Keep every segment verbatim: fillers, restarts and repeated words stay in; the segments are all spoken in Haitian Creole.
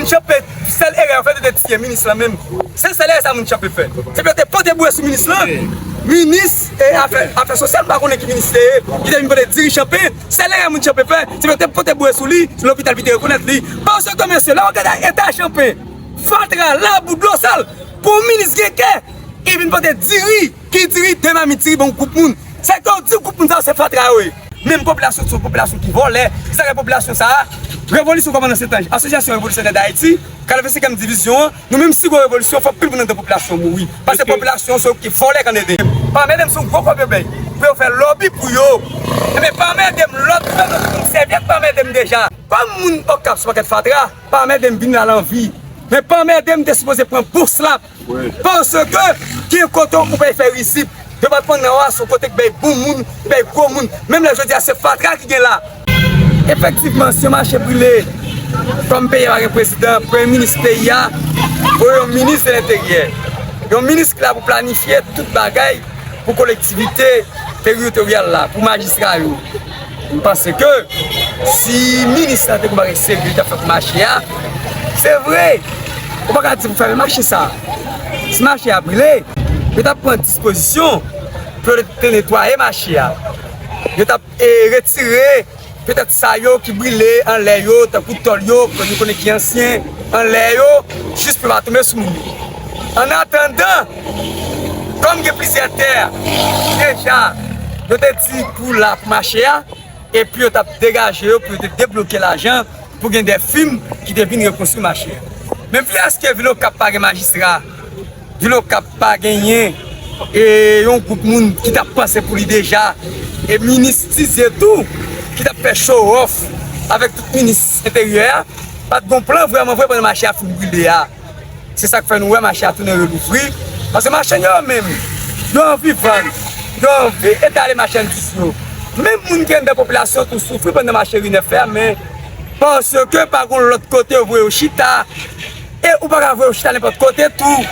Chanpé, sèl erè yo fè, yo te tiye minis lan menm. Se sèl erè sa moun Chanpé fè. Se pou yo te pote bouye sou minis lan. Minis e afè, afè sosyal, m pa konnen ki minis te ye, ki te vin pote diri Chanpé. Sèl erè moun Chanpé fè, se pou yo te pote bouye sou li, sou lopital, pou te rekonèt li. Paske, mesye, lè w gade eta Chanpé, fatra, labou, dlo sal, pou minis gen kè, e vin pote diri, ki diri, de mamit diri, bon gwoup moun. Se ke w di gwoup moun sa yo, se fatra yo ye. Menm popilasyon, se yon popilasyon ki vòlè. Se sa k fè popilasyon sa a, Revolisyon Kòmandan Sentanj, Asosyasyon Revolisyonè Dayiti, katrevensenkyèm divizyon an, nou menm si gon revolisyon, fòk pil moun anndan popilasyon mouri. Paske popilasyon se yo ki vòlè k anndan. Pamèdem se yon gwo kòb yo bay pou yo fè lòbi pou yo. Enben, Pamèdem, lòt pèp, lòt moun sèvi ak Pamèdem deja. Kòm moun Okap se yon pakèt fatra, Pamèdem vin la l anvi. Men Pamèdem te sipoze pran bous la. Paske gen kote ou pa fè rizib. Depatman Nò a se yon kote ki bay bon moun, ki bay gwo moun. Menm lè jodi a se fatra ki gen la. Efektivman, si yon mache brile, kòm peyi a pa gen prezidan, premye minis peyi a voye yon minis de lenteryè. Yon minis ki la pou planifye tout bagay pou kolektivite teritoryal la, pou majistra yo. M panse ke si minis la te gon bagay serye li t ap fè pou mache a, se vre, ou pa ka di pou fèmen mache sa. Si mache a brile, yo t ap pran dispozisyon pou yo te netwaye mache a. Yo t ap, e, retire petèt sa yo ki brile anlè yo, tankou tòl yo, ke nou konnen ki ansyen, anlè yo, jis pou yo pa tonbe sou moun yo. Annatandan, kòm gen plizyè tè deja, yo te di pou la pou mache a, epi yo t ap degaje yo pou yo te debloke lajan pou gen de fim ki te vin rekonstwi mache a. Men fiyaske vil Okap pa gen majistra, vil Okap pa genyen, e, yon gwoup moun ki t ap panse pou li deja, e minis Tize tou, ki t ap fè show off avèk tout minis enteryè a, pa t gon plan vrèman vre pandan mache a fin brile a. Se sa k fè nou wè mache a tounen relouvri. Paske machann yo menm, yo anvi vann, yo anvi etale machandiz yo. Menm moun ki anndan popilasyon tou soufri pandan mache ri nèf fèmen. Paske pa gon lòt kote yo voye yo chita. E ou pa ka voye yo chita nenpòt kote tou.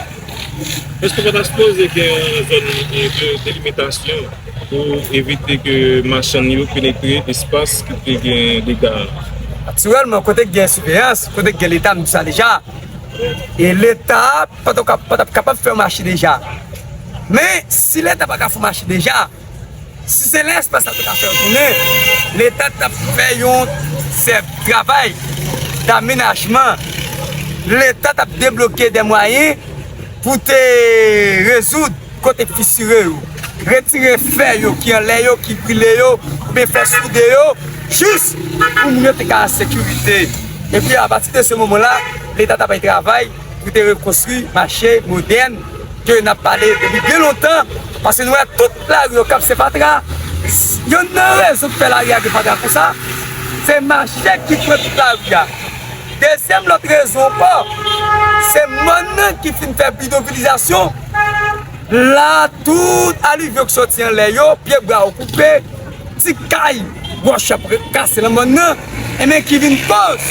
Èske pa ta sipoze gen yon zòn de delimitasyon pou evite ke machann yo penetre espas ki te gen dega? Natirèlman, kote k gen siveyans, kote k gen Leta, m di sa deja. E Leta pa t ap, pa t ap kapab fè yon mache deja. Men, si Leta pa ka fè yon mache deja, si se lè espas la te ka fè yon tounen, Leta t ap fè yon sèv travay damenajman. Leta t ap debloke de mwayen pou te rezoud kote k fisire yo, retire fè yo ki anlè yo, ki brile yo, oubyen fè soude yo, jis pou moun yo te ka an sekirite. Epi apati de se moman la, Leta ta bay travay pou te rekonstwi mache modèn ke n ap pale depi byen lontan, paske nou wè tout lari Okap se fatra. Yonn nan rezon ki fè lari a gen fatra konsa, se mache ki pran tout lari a. Dezyèm lòt rezon ankò, se mòn nan ki fin fè bidonvilizasyon. La, tout alivyon ki soti anlè yo, pye bwa yo koupe, ti kay, wòch ap kase nan mòn nan, enben ki vin koz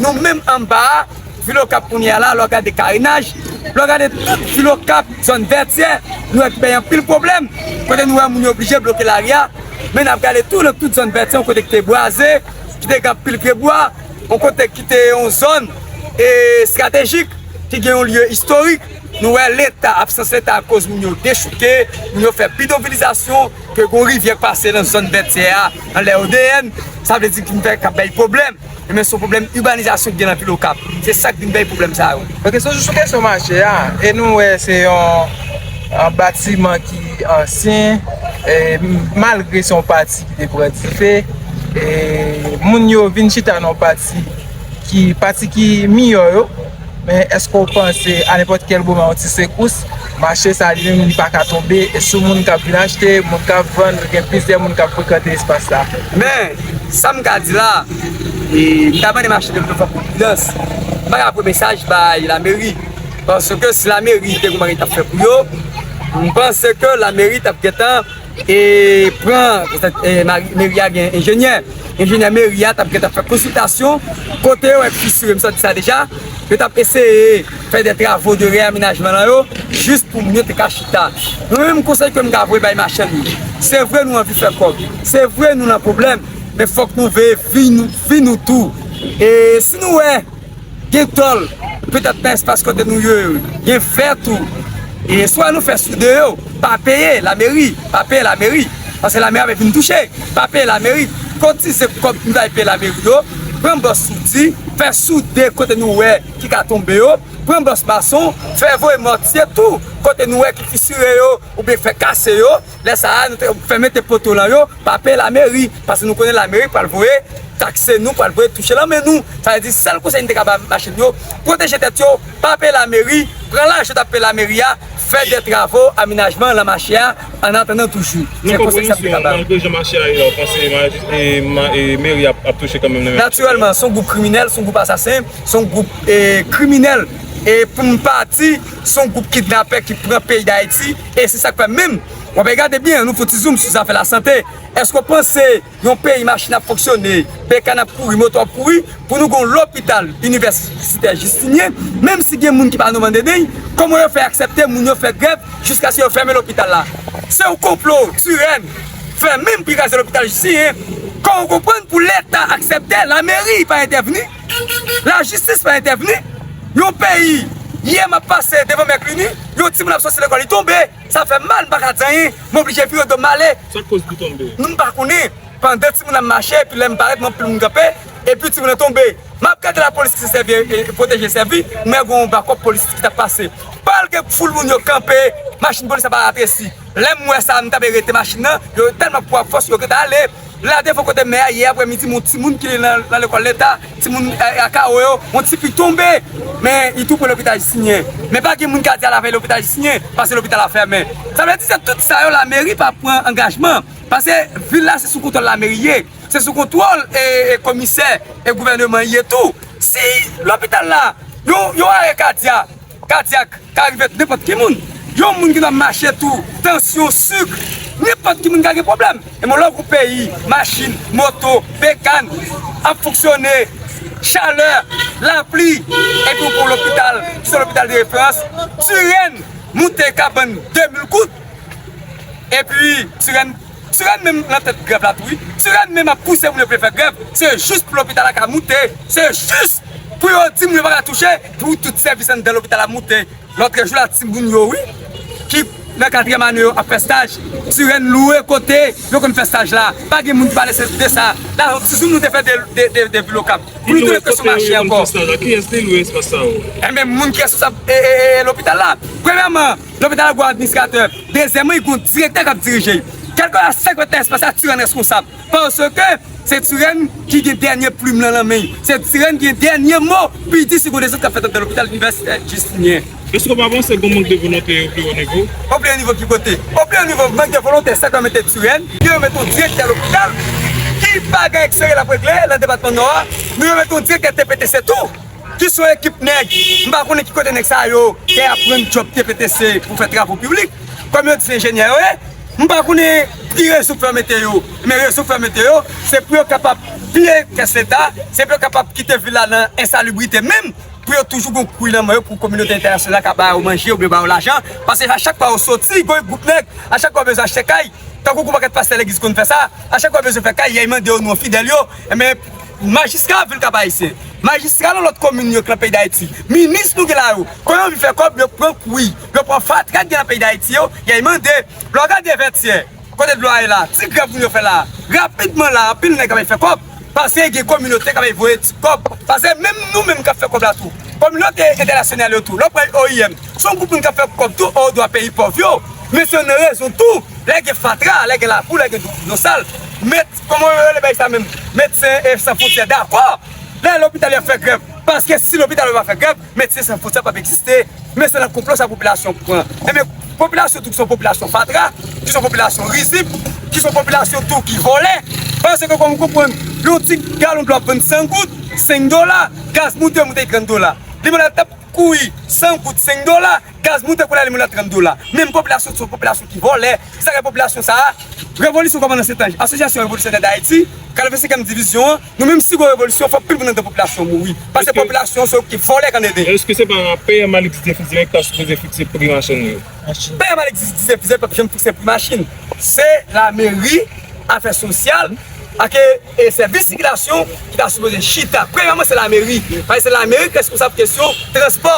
nou menm anba a, vil Okap kounye a la, lè w gade karenaj, lè w gade tout vil Okap, zòn Vètyè, nou wè ki bay anpil pwoblèm, kote nou wè moun yo oblije bloke lari a, men n ap gade tou nan tout zòn Vètyè, yon kote ki te bwaze, ki te gen anpil pye bwa, yon kote ki te yon zòn, e, estratejik, ki gen yon lye istorik, nou wè Leta, absans Leta akoz moun yo dechouke, moun yo fè bidonvilizasyon, ke gon rivyè k pase nan zòn Vètyè a, anlè O D N, sa vle di ki fè k ap bay pwoblèm. Enben, se yon pwoblèm ibanizasyon ki gen nan vil Okap. Se sa k vin bay pwoblèm sa yo. Ok, sou, sou kesyon mache a, e nou wè se yon, yon batiman ki ansyen, e malgre se yon pati ki te pran dife, e moun yo vin chita nan yon pati ki, pati ki miyò yo, men èske w panse a nenpòt kèl moman yon ti sekous, mache sa li menm li pa ka tonbe, e sou moun k ap vin achte, moun k ap vann, gen plizyè moun k ap frekante espas la? Men, sa m ka di la, e, m ta mande machann yo pou yo fè pridans. M pa ka voye mesaj bay lameri. Paske si lameri te gon bagay t ap fè pou yo, m panse ke lameri t ap gentan e pran, e, mari-, meri a gen enjenyè. Enjenyè meri a t ap gentan fè konsiltasyon kote yo wè k fisire, m sot di sa deja, yo t ap eseye fè de travo de reyamenajman nan yo, jis pou moun yo te ka chita. Mwen menm konsèy ke m ka voye bay machann yo, se vre nou anvi fè kòb, se vre nou nan pwoblèm, men fòk nou veye vi nou, vi nou tou. E si nou wè gen tòl, petèt nan espas kote nou ye yo, gen fè tou. E swa nou fè soude yo, pa peye lameri, pa peye lameri. Paske lameri ap vin touche, pa peye lameri. Kotize kòb nou ta peye lameri yo, pran bòs soudi, fè soude kote nou wè ki ka tonbe yo, pran bòs mason, fè voye mòtye tou kote nou wè ki fisire yo, oubyen fè kase yo. Lè sa a, nou te fè mete poto lan yo, pa peye lameri, paske nou konnen lameri pral voye takse nou, pral voye touche lan men nou. Sa vle di, sèl konsèy nou te ka ba mache n yo, pwoteje tèt yo, pa peye lameri, pran lajan w t ap peye lameri a, fè de travo, amenajman lan mache a, an atandan toujou. Se konsèy sa m te ka ba yo. Malgre jan mache a ye la, w panse maj- e, ma- e, meri ap, ap touche kanmenm nan men mache a? Natirèlman, se yon gwoup kriminèl, se yon gwoup asasen, se yon gwoup, e, kriminèl. E pou m pa di, se yon gwoup kidnapè ki pran peyi Dayiti, e se sa k fè menm, w ap gade byen, nou fè yon ti zoom sou zafè lasante. Èske w panse yon peyi machin ap fonksyone, bekàn ap kouri, moto ap kouri, pou nou gen yon lopital inivèsitè Jistinyen, menm si gen moun ki pa nonm an dedan l, kòman yo fè aksepte moun yo fè grèv jiskaske yo fèmen lopital la? Se yon konplo, Turenne fè menm pou l kraze lopital Jistinyen. Kòman w konprann pou Leta aksepte, lameri pa entèvni, lajistis pa entèvni? Yon peyi, yè m ap pase devan Mèklini, yon timoun ap soti lekòl, li tonbe. Sa fè m mal, m pa ka di anyen, m oblije vire do m ale. Sa k koz li tonbe? Nou, m pa konnen. Pandan timoun ap mache, epi lè m parèt, m wè anpil moun kanpe, epi timoun nan tonbe. M ap gade lapolis ki sèvi, e, pwoteje sèvi, m wè gen yon bakòp polis ki t ap pase. Pral gen foul moun yo kanpe, machin polis la pa ratresi. Lè m wè sa, m t ap rete machin nan, yo tèlman pran fòs, yo gentan ale. La defo kote mè a, yè aprèmidi, yon timoun ki nan, nan lekòl Leta, timoun, e, a Kawo yo, yon ti fi tonbe. Men, li tou pre lopital Jistinyen. Men pa gen moun ki ka di al avè l lopital Jistinyen, paske lopital la fèmen. Sa vle di, se tout sa yo, lameri pa pran angajman. Paske vil la, se sou kontwòl lameri ye. Se sou kontwòl, e, e, komisè e gouvèneman ye tou. Si lopital la, yon, yon arè kadya-, kadyak ka rive nenpòt ki moun. Yon moun ki nan mache tou, tansyon, sik, nenpòt ki moun ka gen pwoblèm. E men lè w gon peyi, machin, moto, bekàn ap fonksyone, chalè, lapli, epi w gon lopital ki se lopital de referans, Turenne moute kabann de mil goud. Epi Turenne, Turenne menm nan tèt grèv la tou wi. Turenne menm ap pouse moun yo pou yo fè grèv. Se jis pou lopital la ka moute. Se jis pou yo di moun yo pa ka touche, pou tout sèvis anndan lopital la moute. Lòt jou la, timoun yo wi, ki nan katriyèm ane yo ap fè staj. Turenne lwe kote yo konn fè staj la. Pa gen moun ki pale de sa. La, si nou te fè de, de, de, de vil Okap. Pou nou tounen kesyon mache ankò. Kiyès te lwe espas sa yo? Enben, moun ki responsab, e, e, e, lopital la. Premyèman, lopital la gon administratè. Dezyèmman, li gon direktè k ap dirije. Kèlkeswa sa k fèt nan espas la, Turenne responsab. Paske se Turenne ki gen dènye plim nan, nan men l. Se Turenne ki gen dènye mo pou l di si gon dezòd k ap fèt anndan lopital inivèsitè Jistinyen. Èske w pa panse gon mank de volonte o pli wo nivo? O pli wo nivo ki kote? O pli wo nivo mank de volonte, sa k fè mete Turenne, yo mete yon direktè lopital ki pa gen eksperyans l ap regle nan depatman Nò a, nou yo mete yon direktè T P T C tou. Ki se yon ekip nèg, m pa konnen ki kote nèg sa yo te aprann djòb T P T C pou fè travo piblik, kòm yo di se enjenyè yo ye, m pa konnen ki rezon k fè yo mete yo. Men rezon k fè yo mete yo, se pou yo kapab piye kès Leta, se pou yo kapab kite vil la nan ensalibrite menm, pou yo toujou gon kwi nan men yo, pou kominote entènasyonal la ka ba yo manje oubyen ba yo lajan, paske a chak fwa yo soti, gon gwoup nèg, a chak fwa yo bezwen achte kay, tankou gon pakèt pastè legliz konn fè sa, a chak fwa yo bezwen fè kay, y al mande yo non fidèl yo, enben, majistra vil Kap Ayisyen, majistra nan lòt komin yo ki nan peyi Dayiti, minis nou gen la yo, kon yo anvi fè kòb, yo pran kwi, yo pran fatra k gen nan peyi Dayiti yo, y al mande. Lè w gade Vètyè, kote dlo a ye la, ti grèv moun yo fè la, rapidman la, anpil nèg ap al fè kòb, paske gen kominote k ap al voye ti kòb, paske menm nou menm k ap fè kòb la tou, kominote entènasyonal yo tou, lè w pran O I M, se yon gwoup moun k ap fè kòb tou, o dwa peyi pòv yo, men se yon rezon tou, lè gen fatra, lè gen lapou, lè gen dlo sal, met, kòman yo rele bagay sa menm? Medsen San Fwontyè dakò lè lopital yo ap fè grèv. Paske si lopital yo pa fè grèv, Medsen San Fwontyè p ap egziste. Men se nan konplo sa popilasyon pran. Enben, popilasyon tou ki se yon popilasyon fatra, ki se yon popilasyon rizib, ki se yon popilasyon tou ki vòlè. Paske kòm ou konprann, yon ti galon dlo ap vann san goud, senk dola, gaz moute, moute trant dola. Limonad t ap kouri san goud, senk dola, gaz moute kounye a li moute trant dola. Menm popilasyon, se yon popilasyon ki vòlè. Se sa k fè popilasyon sa a, Revolisyon Kòmandan Sentanj, Asosyasyon Revolisyonè d Ayiti, katrevensenkyèm divizyon an, nou menm si gon revolisyon, fòk pil moun anndan popilasyon mouri. Paske popilasyon se yo ki vòlè k anndan. Èske se pa P M Alix Dieuphusé ki ta sipoze fikse pri machann yo? P M Alix Dieuphusé p ap janm fikse pri machin. Se lameri, afè sosyal, Ake e sèvis sikilasyon ki ta sipoze chita. Premyèman, se lameri. Paske se lameri ki reskonsab kesyon transpò.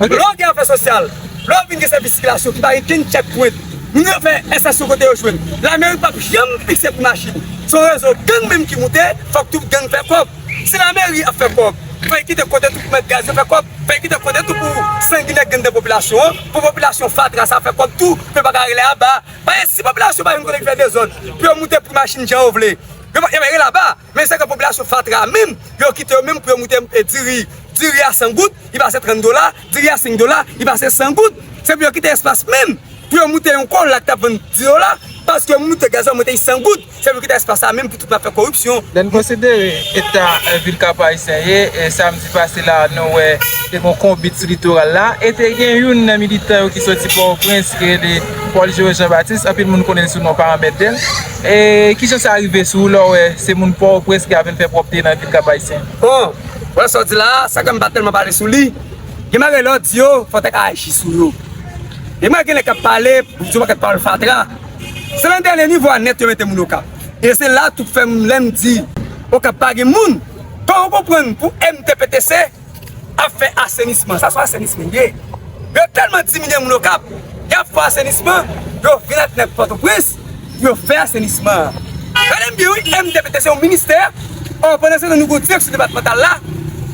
Lè w gen afè sosyal, lè w vin gen sèvis sikilasyon ki pa gen kenn checkpoint, moun yo fè estasyon kote yo jwenn. Lameri p ap janm fikse pri machin. Se yon rezo gang menm ki moute, fòk tout gang fè kòb. Si lameri ap fè kòb, fò l kite kote tou pou mèt gaz yo fè kòb, fò l kite kote tou pou sanginè gang nan popilasyon an, pou popilasyon fatra sa fè kòb tou, pou yo pa ka rele aba. Paske si popilasyon pa jwenn kote ki fè dezòd, pou yo moute pri machin jan yo vle, yo pa, yo pa rele aba. Men se ke popilasyon fatra menm, yo kite yo menm pou yo moute, e, diri, diri a san goud, li pase trant dola, diri a senk dola, li pase san goud. Se pou yo kite espas menm pou yo moute yon kòl la ki t ap vann dis dola, paske yo moute gazòl, moute li san goud. Se pou yo kite espas la menm pou tout moun ap fè koripsyon. Lè n konsidere eta, e, vil Kap Ayisyen ye, e, samdi pase la, nou wè te gen yon konbit sou litoral la, e te gen youn nan militan yo ki soti Pòtoprens, ki rele Paul Joe Jean Baptiste, anpil moun konnen l sou non Parent Mèt Dèm. E kijan sa rive sou ou lè w wè se moun Pòtoprens ki ap vin fè pwòpte nan vil Kap Ayisyen? Bon, wè sa w di la a, sa ke m pa tèlman pale sou li, gen bagay lè w di yo, fò w ta ka aji sou yo. E mwen gen nèg k ap pale, yo di yon pakèt pawòl fatra. Se nan dènye nivo a nèt yo mete moun Okap. E se la tou fè m, lè m di Okap pa gen moun. Kòman w konprann pou M T P T C ap fè asenisman? Sa se yon asenisman li ye. Yo tèlman diminye moun Okap, y ap fè asenisman, yo vin ak nèg Pòtoprens pou yo fè asenisman an. Gade m byen wi, M T P T C se yon ministè. Ò, pandan se tan nou gen yon direksyon depatmantal la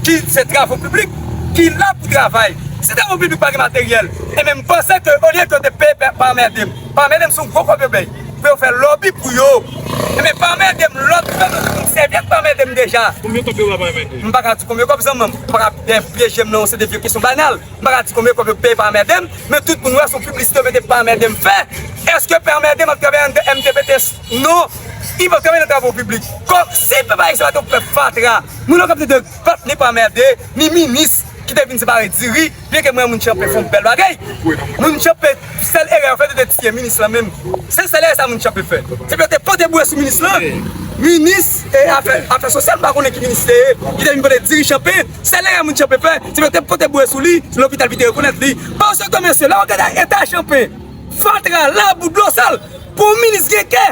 ki se travo piblik, ki la pou travay. Si travo piblik pa gen materyèl, enben m panse ke olye ke yo te peye pa, pa anmède m, pa anmède m se yon gwo kòb yo bay pou yo fè lòbi pou yo. Enben pa anmède m, lòt gouvenman te konn sèvi ak pa anmède m deja. Konbyen kòb yo ba pa anmède? M pa ka di konbyen kòb zanmi m, m pa ka pyeje m nan yon seri de vye kesyon banal. M pa ka di konbyen kòb yo peye pa anmède m, men tout moun wè se yon piblisite yo mete pa anmède m fè. Èske pa anmède m ap travay anndan M T P T C? Non, li p ap travay nan travo piblik. Kòm si pèp ayisyen pa te yon pèp fatra, moun Okap te dwe pa t ni pa anmède, ni minis ki te vin separe diri, byenke mwen moun Tchanpe fè yon bèl bagay. Moun Tchanpe, sèl erè yo fè, se te tiye minis lan menm. Se sèl erè sa moun Tchanpe fè. Se pou yo te pote bouwe sou minis lan. Minis e afè, afè sosyal, m pa konnen ki minis te ye, ki te vin pote diri Tchanpe. Sèl erè moun Tchanpe fè, se pou yo te pote bouwe sou li, sou lopital pou te rekonèt li. Paske mesye, lè w gade eta Tchanpe, fatra, labou, dlo sal, pou yon minis gen kè,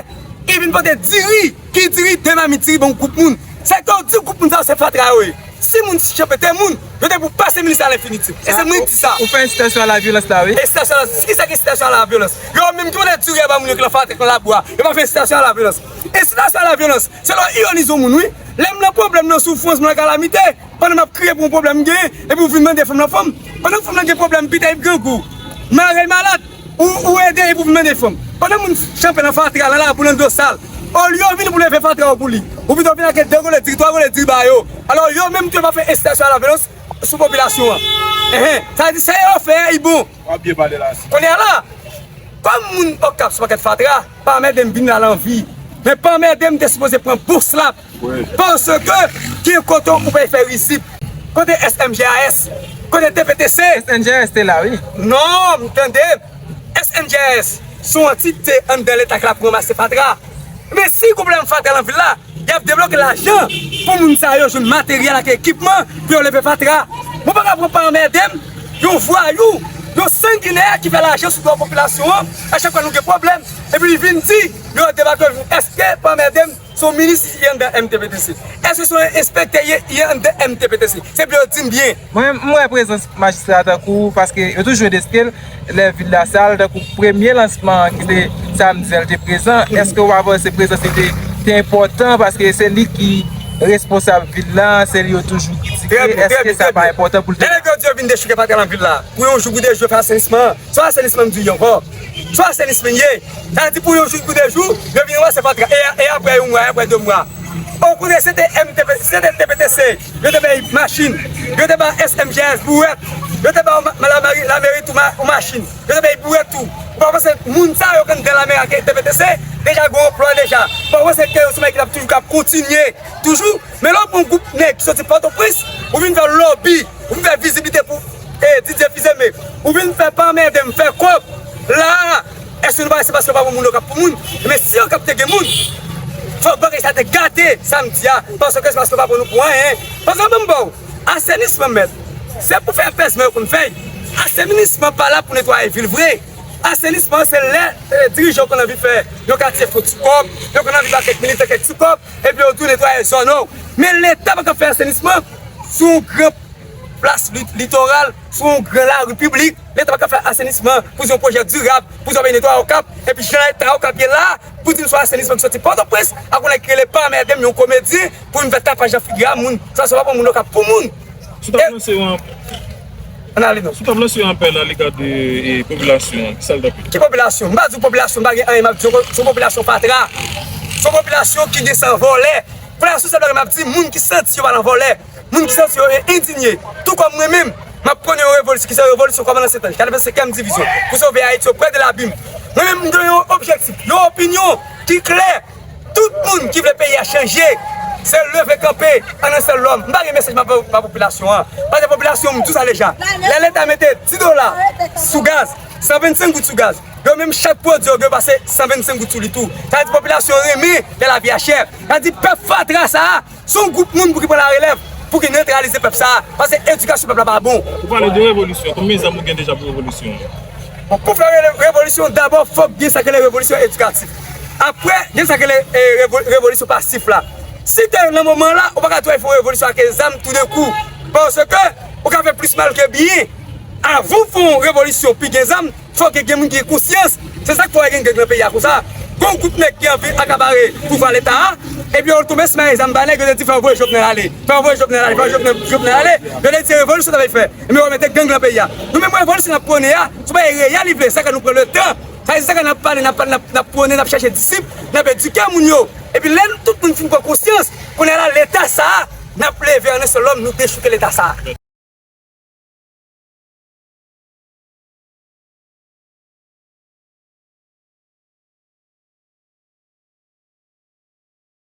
li vin pote diri, ki diri, de mamit diri, ban yon gwoup moun. Sa k fè w di gwoup moun sa yo se fatra yo ye. Si moun Tchanpe te moun, yo te pou pase minis la alenfinitif. E se mwen ki di sa. Ou fè ensitasyon a la vyolans la, wi. Ensitasyon a la, kisa ki ensitasyon a la vyolans? Yo menm ki pote diri a ba moun yo ki nan fatra, ki nan labou a, yo pa fè ensitasyon a la vyolans. Ensitasyon a la vyolans, se lè w ironize yon moun, wi. Lè m nan pwoblèm, nan soufrans, m nan kalamite, pandan m ap kriye pou yon pwoblèm m genyen, epi w vin mande fanm nan fanm. Pandan fanm nan gen pwoblèm, pita li grangou, mari l malad, ou, ou ede epi w vin mande fanm. Pandan moun Tchanpe nan fatra, nan labou, nan dlo sal, olye w vini pou leve fatra yo pou li, ou pito vin ak de gole diri, twa gole diri ba yo. Alò, yo menm tou yo pa fè ensitasyon a la vyolans sou popilasyon an. Enhen, sa vle di sa yo fè a, li bon. W ap byen pale la, si. Kounye a la, kòm moun Okap se yon pakèt fatra, pa anmède m vin la nan vi. Men pa anmède m te sipoze pran bous la. Paske gen kote ou pa fè rizib. Kote S M G A S? Kote T P T C? S M G A S te la, wi. Non, m tande. S M G A S se yon antite anndan leta ki la pou ranmase fatra. Men si gen pwoblèm fatra nan vil la, y ap debloke lajan pou moun sa yo jwenn materyèl ak ekipman pou yo leve fatra. Mwen pa ka pran pa anmède m, yon vwayou, yon sanginè ki fè lajan sou do popilasyon an, a chak fwa nou gen pwoblèm, epi li vin di, yo debake, èske pa anmède m, se yon minis ki anndan M T P T C? Èske se yon enspektè ye, ye anndan M T P T C? Se pou yo di m byen. Mwen, m wè prezans majistra tankou, paske yo toujou ede l, lè vil la sal, tankou premye lansman an ki te samdi a, l te prezan. Èske w pa panse prezans li te, te enpòtan, paske se li ki responsab vil la, se li yo toujou kritike? Èske sa pa enpòtan pou l te... Lè nèg yo di yo vin dechouke fatra nan vil la, pou yon jou pou de jou yo fè asenisman an, se yon asenisman m di w ankò. Se yon asenisman ye. Sa vle di pou yon jou, pou de jou, yo vin ranmase fatra. E, e apre yon mwa, e apre de mwa. Okontrè, se te M T P, se te T P T C, yo te bay machin, yo te bay S M G S bouwèt, yo te bay ma-, lameri, lameri tou ma-, yon machin, yo te bay bouwèt tou. Ou pa panse moun sa yo k anndan lameri ak T P T C deja gen yon anplwa deja? Ou pa panse ke yo se yon bagay ki t ap toujou k ap kontinye toujou? Men lè w pran yon gwoup nèg ki soti Pòtoprens, ou vin fè lòbi, ou vin fè viziblite pou, e, Didier Fils-Aimé, ou vin fè pa anmède m fè kòb la a. Èske nou pa wè se paske yo pa pran moun Okap pou moun? Men si Okap te gen moun, fòk bagay sa te gate samdi a, paske se paske yo pa pran nou pou anyen. Paske ban m ba w, asenisman mèt, se pou fè pèsman yo konn fè l. Asenisman pa la pou netwaye vil vre. Asenisman se lè eh, dirijan yo konn anvi fè yon katye fè ti kòb, yo konn anvi ba kèk militè kèk ti kòb, epi yo tou netwaye zòn yo. Men Leta pa ka fè asenisman sou yon gran plas lit- litoral, sou yon gran lari piblik. Leta pa ka fè asenisman pou yon pwojè dirab, pou yon peyi netwaye Okap, epi jan Leta Okap ye la, pou di n sou asenisman ki soti Pòtoprens, ak yon nèg ki rele pa mède m yon komedi, pou n fè tapaj nan figi a moun, sa se pa pou moun Okap, pou moun. Sou ta lanse yon Ann ale non. Sou ta lanse yon apèl a lega de e, popilasyon an, ki sa l t ap ye? Ki popilasyon? M pa di w popilasyon, m pa gen anyen m ap di w, se yon popilasyon fatra. Se yon popilasyon ki gen san vòlè. Popilasyon sa bagay m ap di, moun ki santi yo pa nan vòlè, moun ki santi yo e endinye. Tou kòm mwen menm, m ap pwone yon revolisyon ki se revolisyon kòmandan Sentanj, katrevensenkyèm divizyon, pou sove Ayiti oprè de labim. Mwen menm m gen yon objektif, yon opinyon ki klè. Tout moun ki vle peyi a chanje, se leve kanpe an yon sèl lòm. M pa gen mesaj m ap ba popilasyon an. Paske popilasyon m di w sa deja. Lè Leta mete dis dola sou gaz, san vennsenk goud sou gaz, yo menm chak pwodui yo gen pase san vennsenk goud sou li tou. Sa vle di popilasyon renmen lè lavi a chè. Sa vle di pèp fatra sa a, se yon gwoup moun pou ki pran larelèv, pou ki netralize pèp sa a. Paske edikasyon pèp la pa bon. Ou pale de revolisyon, konbyen zam ou gen deja pou revolisyon an? Bon, pou fè revolisyon, dabò fòk gen sa k rele revolisyon edikatif. Apre, gen sa k rele revolisyon pasif la. Si te nan moman la, ou pa ka twè fè yon revolisyon ak zam toudenkou. Paske ou ka fè plis mal ke byen. Avan w fè yon revolisyon pi gen zam, fòk gen moun ki gen konsyans. Se sa k fè w wè gen gang nan peyi a konsa. Gon gwoup nèg ki anvi akabare pouvwa Leta a, epi yo tonbe simaye zam ba nèg, yo te di fò yo voye Jovenel ale. Fò yo voye Jovenel ale, fò Jovenel ale. Yo te di se revolisyon n ap fè. Ebyen yo mete gang nan peyi a. Nou menm revolisyon n ap pwone a, se yon bagay reyèl li vle, sa k fè nou pran letan. Sa vle di sa k fè n ap pale, n ap pale, n ap pwone, n ap chèche disip, n ap edike moun yo. Epi lè tout moun fin pran konsyans, kounye a la Leta sa a, n ap leve an yon sèl lòm, nou dechouke Leta sa a.